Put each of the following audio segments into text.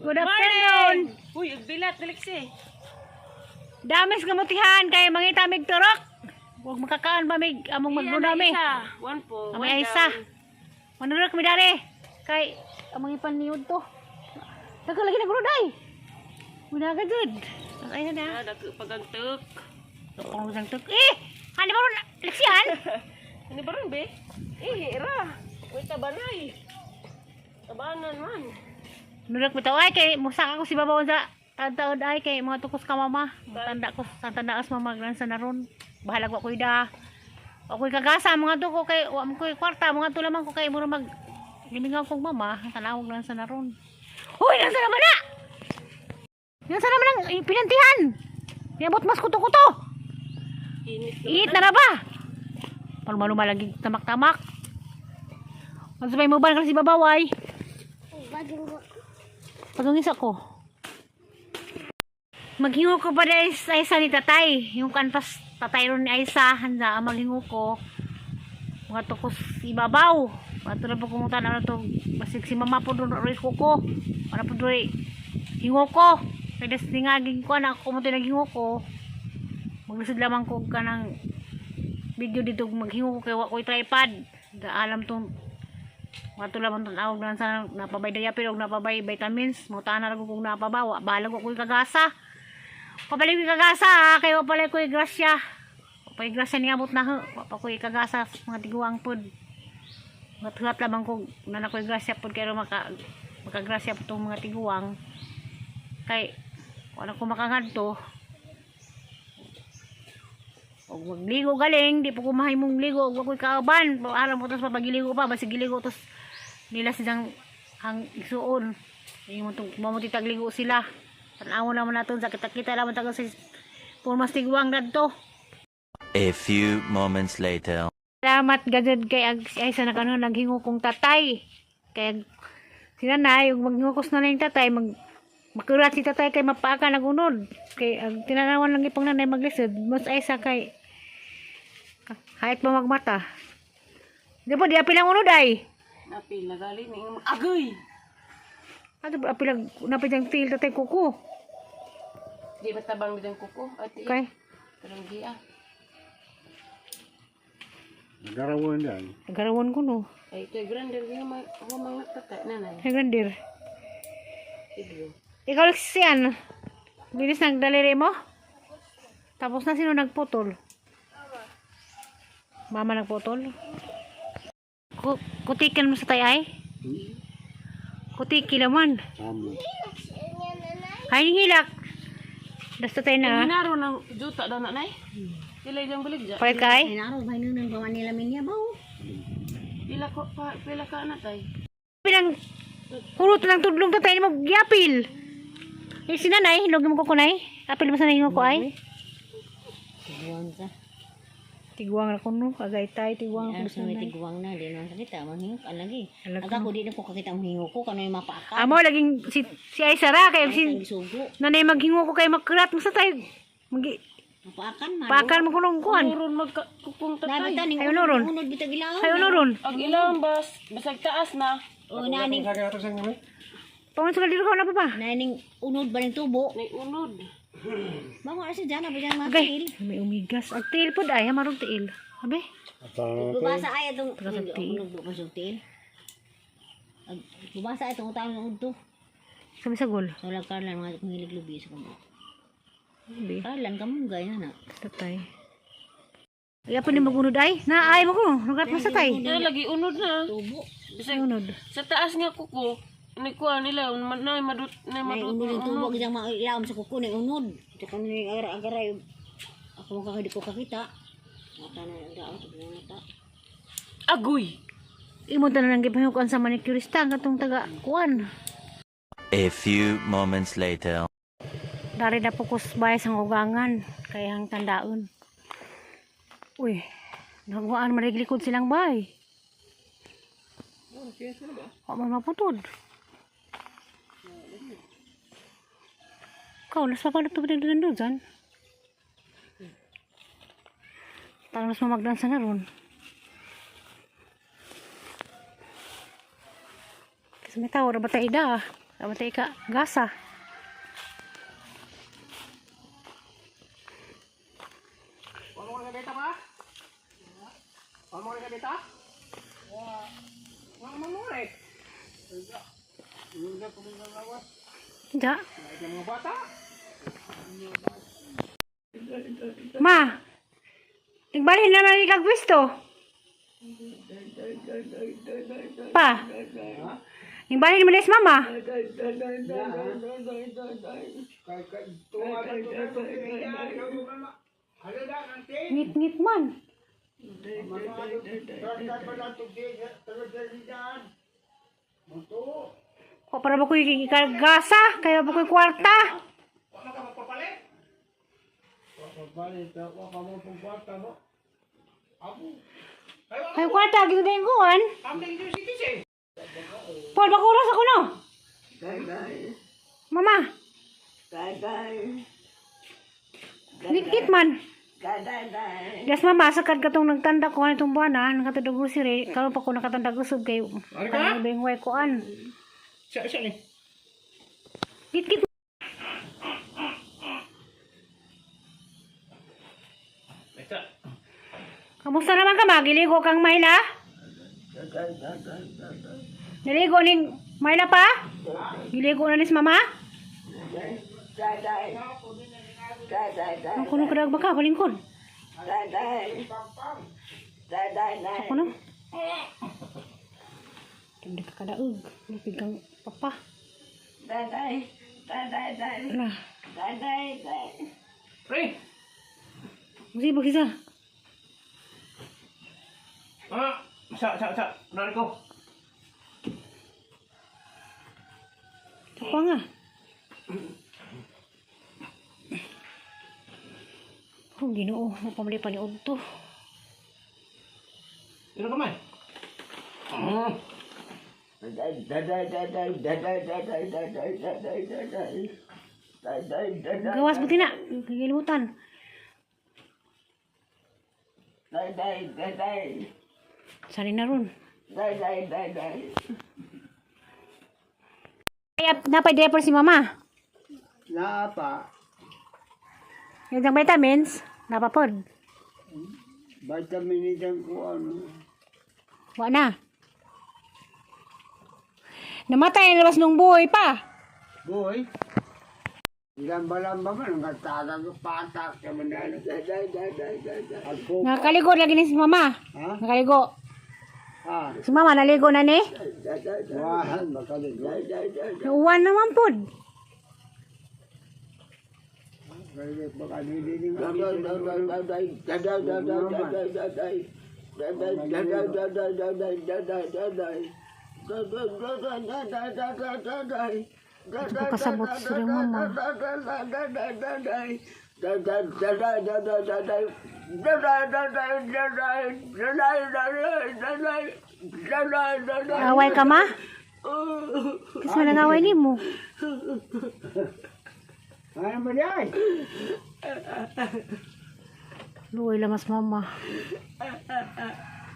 Good afternoon. Uy, bilat, Alexi. Damis gamutihan kay mangita mig turok. Huwag makakaan ba mig among magbunami. One po. Amay Aisa. Manurok mi dare. Kay among ipaniyod to. Daga lagi nagrod ay. Una ka jud. Ay na. Ah, dako pagagtuk. Kung sang tuk. Eh, hani ba ron leksihan? Ano ba ron, be? Eh, ra. Uy, tabanay. Tabanan man. Nurok mi taw ay kay musaka ko si babaw sa taon-taon ay kay mga tukos ka mama. Tanda ko sa tanda as mama sa naron. Bahalag wa koy da. Wa koy kagasa mga tuko kay wa mo koy kwarta mga to lamang ko kay mura mag limingaw kong mama tanawag lang sa naron. Hoy, nasa naman na! Nasa naman ang pinantihan! Niabot mas kuto-kuto! Init na. Init na na ba? Palumaluma lagi tamak-tamak. Magsabay mo ba si babaway? Pagungisa ko. Maghingo ko pa na Aisa ni tatay. Yung kanpas tatay ron ni Aisa. Handa ang maghingo ko. Mga tukos ibabaw. Mga tulad po kumuta na to. Basig si mama po doon roy kuko. Para po doon hingo ko. Kaya das ningaging ko na ako mo naghingo ko. Maglisod lamang ko ka ng video dito maghingo ko kay wa ko'y tripod. Da alam tong mga tula man tong awag lang sa napabay daya pero napabay vitamins. Mga tanan ko kung napabawa. Balag ko ko'y kagasa. Pabalik ko'y kagasa ha. Kaya wa pala ko'y grasya. Wa pa'y grasya niabot na ho. Wa pa ko'y kagasa sa mga tiguang pod. Mga lamang ko na ko'y grasya pod kaya maka makagrasya po tong mga tiguang. Kay wala ko makangadto. Og magligo galing, di po ko mahimong ligo, og ako'y kauban. Alam mo tos papagiligo pa, basig giligo tos nila silang ang isuon. Yung tong mamuti tagligo sila. Tanaw naman naton sa kita-kita naman tago sa purmas tiguang dadto. A few moments later. Salamat gajud kay ag ay sa nakano naghingo kong tatay. Kay si nanay ug maghingukos na yung tatay mag makurat si tatay kay mapaaka nagunod. Kay ang tinanawan lang ipang nanay maglisod mas ay sa kay kahit pa magmata. Di po di apil ang unod ay. Napil na gali ni agoy. Ano ba apil ang napil ang tiil tatay kuko. Di ba tabang bidang kuko? Ati. Okay. Tarong giya. Garawan yan. Nagarawon ko no. Ay, ito ay grander nga mga tatay nanay. Ay grandir. Ibyo. Ikaw Lexian. Bilis ng daliri mo. Tapos na sino nagputol? Mama nagputol? Kutikin mo sa tay ay? Kutiki laman. Tama. Ay, hilak. Basta tayo na. Hinaro ng juta daw nanay. Pila ilang balik dyan? Palit ka ay? Pila ko pa, pila ka na tay. Pinang kurot ng tudlong tatay mo gyapil. Eh, si nanay, hinog mo ko kunay. Apil ba sa nanay ko ay? Tiguang ka. Tiguang ra kuno, agay tay, tiguang Ano ko sa sa may nanay. tiguang na, di naman sakita. Manghingok, ang lagi. Alag Aga ko, di na ko kakita ang hingo ko, kano yung mapaaka. Amo laging si si ay Sara kay Ay, si ang gisugo. nanay maghingo ko kay magkurat mo sa tay. Mag Mapaakan man. pakan mo kunong kuan. Uron magka kukong Dapat tatay. taning Ay, unuron. unod bitag ilaw. Ay unuron. Ang ilang bas, basag taas na. O naning Pangon sa dito ka na pa ba? naning unod ba ning tubo? Nay unod. Bango asa dyan, ba dyan Okay. matil. May umigas. Ag tiil pod ay hamarong tiil. Abe. Bubasa ay atong Taga sa tiil. unod ba sa tiil. Bubasa ay atong utang ng udto. Sabi sa gol. Sa wala karlan mga hilig lubi sa kamo. Abe. Karlan kamunggay na na. Tatay. Ay pa ni magunod ay. Na ay mo ko. Nugat mo sa tay. Kaya lagi unod na. Tubo. Bisag Unod. sa taas nga kuko. Ni kuha nila nay madut nay Nay madut. unod ang tubo gidang mailaom sa kuko nay unod. Tsaka ni agra agaray. Ako makakadi ko kakita. Mata na ang daot mata. Agoy. Imo tanan ang gipahukan sa manicurista ang katong taga kuan. A few moments later. Dari na po kus bayas ang ugangan. Kaya ang tandaon. Uy, nagwaan mariglikod silang bay. Wa man maputod. Ikaw, nas pa pala ito doon dyan. Parang mas mamagdansa na ron. Kasi may tao, ba tayo da? Kamatay ka gasa. Wala mo ka ba? Wala mo ka beta? Wala mo mo eh. Da. Ay, mga bata. Ma. Nagbalhin naman ni kag pwesto. Pa. Nagbalhin mo na si mama. Ngit-ngit man. Ko para ba ko'y gasa? Kaya ba ko'y kwarta? Wala ka magpapalit. Ay kwarta, ginudengguan. Amling yung cities eh. Paul, bakuras ako no. Mama. Ngit-ngit man. Das mama, sakad katong nagtanda ko itong buwan ah, nakatanda grocery, karon pa ko nakatanda usog kay ka? kanang bengway koan. Siya, siya ni. Ngit-ngit. Ito. Kamusta naman ka ma? Giligo kang Mayla? Naligo ni Mayla pa? Giligo na ni si mama? Ang kuno kadag baka palingkod. Ako no. Hindi ka kadaog. Lupig kang papa. Na. Pre. Sige, bagisa. Ah, sa sa sa. Nari ko. Ako nga. Oh, Ginoo, mapamali pa ni Udto. Ino kamay. Ah. Gawas buti na. Kagilimutan. Sari na ron. Ay, napay diaper si mama. Napa, Yung isang vitamins, napapod. vitamin ko ano. Wa na. Namatay ang labas nung buhay pa. Boy. Lamba-lamba man, ang kataga ko patak sa manalo. Ako, Nakaligo lagi ni si mama. ha? Nakaligo. Ha? Si mama naligo na ni. Wahan, makaligo. Nauwan naman pod. Kaya baka nililing Ito ko kasabot sa iyong mama. Away ka ma? Kasi man ang away ni mo. Ano ba yan? Luoy lamas mama.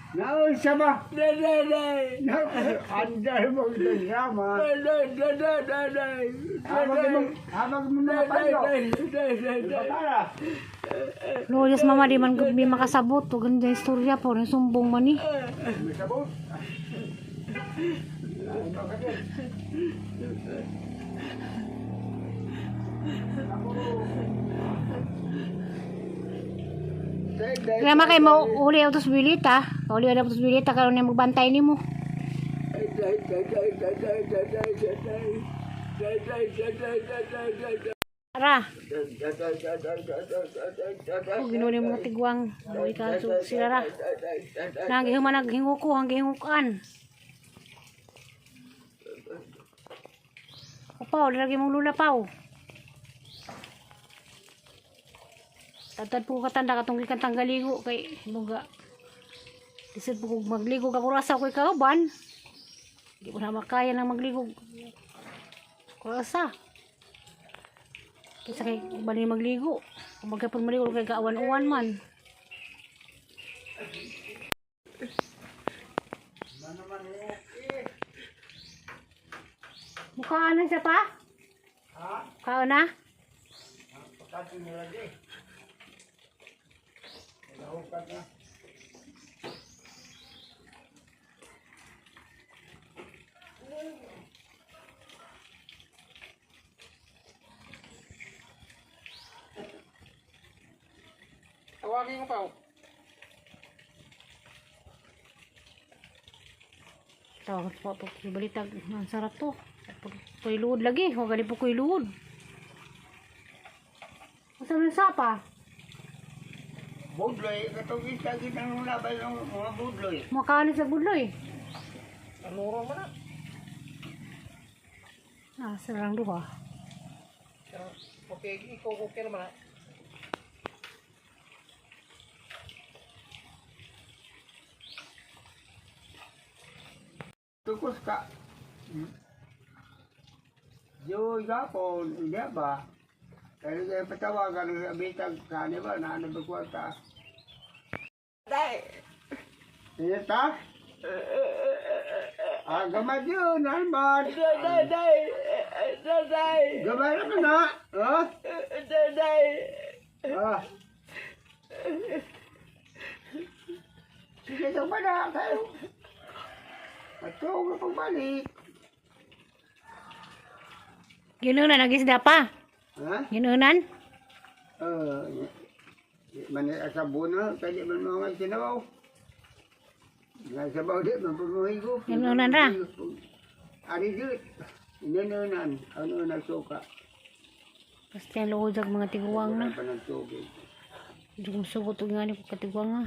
Naunsa ba? Andar mo drama. Habag mo mga payo. Para. Luoy las mama di man gud mi makasabot. Ug ganda istorya po ng sumbong man ni. May sabot. Kaya ma kay mo uli autos bilita. Uli autos bilita karon ni magbantay nimo. Ara. Oh, Ginoo ni mga tigwang. Luoy ka so, sila ra. Nanggihuman naghinguko ang gihingukan. Paw, lagi mong lula paw. Tatad po katanda katong gikan tanggaligo kay muga. Lisod po kog magligo ka kurasa ko kauban. Di ko na makaya nang magligo. Kurasa. Kaysa kay bali magligo. Kung magkapon maligo kay kaawan-uwan man. Mukhaan na siya pa? Ha? Kaon na? Pagkatin mo lagi. Nahukat na. Tawagin ko pa. Oh. Tawag po po balitag ang sarap to. Pag kuy luod lagi, huwag gali po kuy luod. Asa man sapa? Budloy, katong isa kitang labay ng mga budloy. Makaano sa budloy. Anuro man na. Ah, sarang duha. Pero, okay, ikaw okay naman na. Tukos ka. Yo, gapon, hindi ba? Kaya kaya patawagan sa bitag kani ba, na ano ba kwarta? Day! Iya ta? Ah, gamay yun, Alman. Day! Day! Day! Gamay na ka na. Ha? Day! Ah. Sige, ito pa na. Kayo. Ato, pagbalik. Ginunan ang isda pa. Ha? Ginunan? Man sa buno, kaya man mga sinabaw. Nga sabaw di, man pumuhigo. Ginunan ra. Ari jud. Ginunan, ano na suka. Basta yung luod sa mga tiguang na. Wala pa ng tubig. Hindi ko masugot og ngani ko katiguang ah.